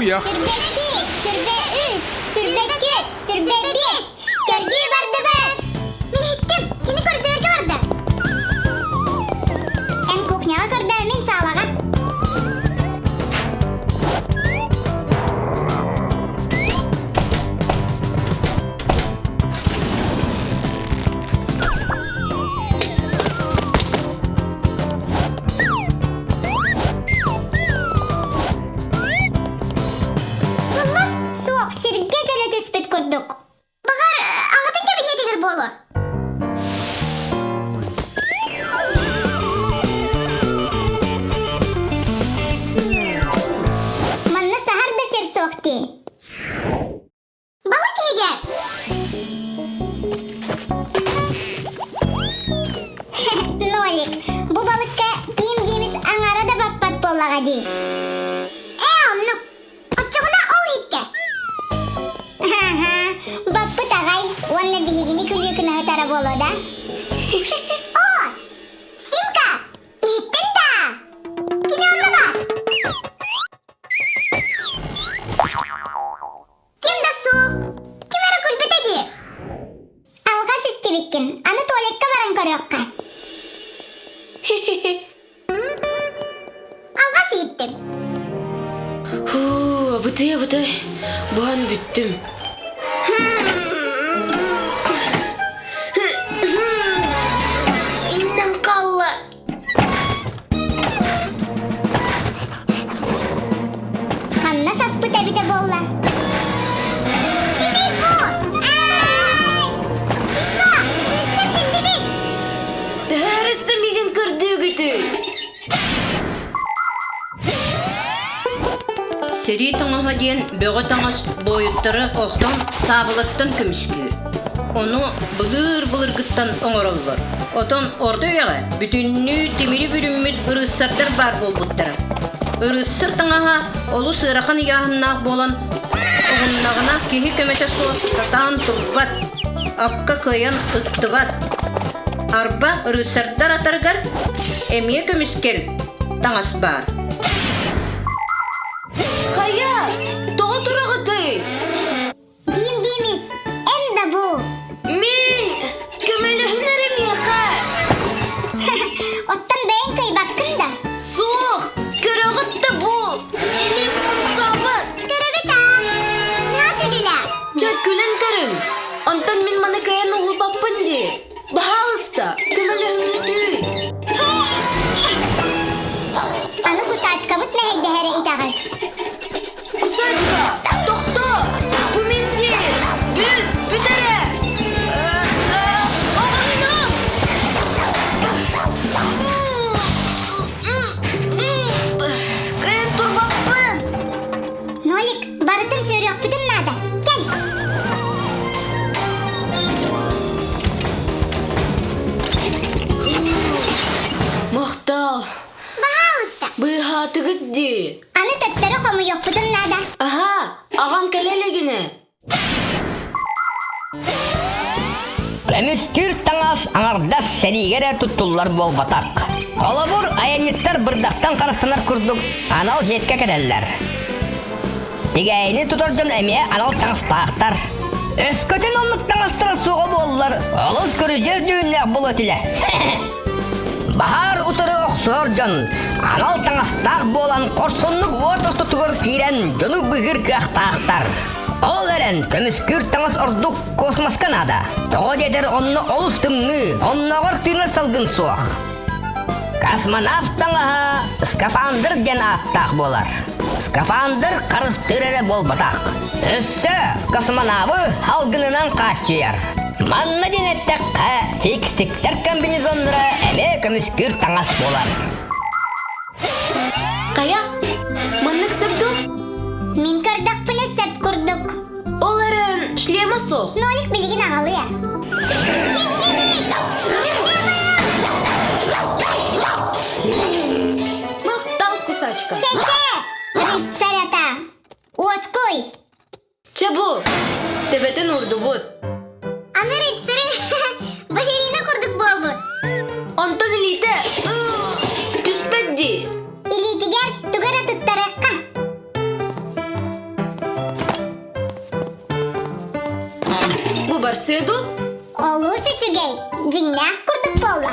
Куйах. Сүрбэкки, сүрбэ үс, сүрбэккит, сүрбэ биэс. Көрдүү бардыбыт. Мин иһиттим, кини көрдөөргө барда. Эн кухняҕа көрдөө, мин саалаҕа. Буллум, суох, сиргэ дьөлө түспүт курдук. Баҕар, аҕатын кэбиниэтигэр буолуо. Манна саһар да сир суох дии. Балык иһигэр! Нолик, бу балыкка киим диэмис аҥара да баппат буоллаҕа дии. Ээ, оннук. Оччоҕуна ол иһиккэ. Аха, баппыт аҕай уонна биһигини күлүү кынаһытара буолуо да? Оо, Симка, иһиттин даа? Кини онно баар. Ким да суох. Ким эрэ күлбүтэ дии. Алҕас истибиккин. Аны туалекка баран көрүөххэ. Алҕас иһиттим. Һуу, абытый-абытай, буһан бүттүм. Иннэн хаалла. Ханна саспыт эбитэ буолла? Кимий бу? Ай! Сикка! Үссэ тиллибит! Төһө мигин көрдүүгүтүй? Сэрии таҥаһа диэн бөҕө таҥас буойуттары охтон саабылаттан көмүскүүр. Ону былыр-былыргыттан оҥороллор. Отон орто үйэҕэ бүтүннүү тимири бүрүммүт ырыыссардар баар буолбуттара. Ырыыссар таҥаһа олус ыарахан ыйааһыннаах буолан, оҕуннаҕына киһи көмөтө суох сатаан турбат, акка кыайан ыттыбат. Арба ырыыссардар атарыгар эмиэ көмүскэл таҥас баар. Хайа, тоҕо тураҕытый? Дим Димис, эн да бу. Мин көмөлөһүн эрэ миэхэ. Оттон бэйэҥ кыайбаккын да? Суох, көрөҕүт да бу. Илиим хамсаабат. Көрөбүт аа. Наһаа күлүлэ. Чэ, күлэн көрүҥ. Онтон мин маны кыайан уһулбаппын дии. Баһаалыста, көмөлөһүҥҥүтүй. Аны кусачкабыт мэһэйдэһэрэ итэҕэс. Кусачка, тохтоо! Бу мин дии! Бүт, бүт эрэ! Оҕонньор! Кыайан турбаппын! Нолик, барытын сүөрүөхпүтүн наада. Кэл! Махтал! Баһаалыста! Быыһаатыгыт дии! Аны төттөрү хомуйуохпутун наада. Аһаа, аҕам кэлэ илигинэ. Көмүскүүр таҥас аҥардас сэриигэ эрэ туттуллар буолбатах. Холобур, айанньыттар бырдахтан харыстанар курдук анал сетка кэтэллэр. Тигээйини тутар дьон эмиэ анал таҥастаахтар. Өскөтүн оннук таҥастара суоҕа буоллар, олус көрүдьүөс дьүһүннээх буолуо этилэр. Баһаар утары охсор дьон анал таҥастаах буолан хорсуннук уот ортотугар киирэн дьону быыһыыр кыахтаахтар. Ол эрэн көмүскүүр таҥас ордук космоска наада. Тоҕо диэтэр онно олус тымныы, оннооҕор тыынар салгын суох. Космонавт таҥаһа скафандр диэн ааттаах буолар. Скафандр харыстыыр эрэ буолбатах. Өссө космонавы салгынынан хааччыйар. Манна диэн эттэххэ, фиксиктэр комбинезоннара эмиэ көмүскүүр таҥас буолар. Хайа, маннык сөп дуо? Мин көрдөхпүнэ сөп курдук. Ол эрэн шлема суох. Нолик билигин аҕалыа. Махтал, кусачка. Чэ-чэ! Рыцарь ата! Уоскуй! Чэ бу, төбөтүн уурдубут. Аны рыцарь балерина курдук буолбут. Онтон илиитэ түспэт дии. Илиитигэр тугу эрэ туттарыахха. Олус үчүгэй, дьиҥнээх курдук буолла.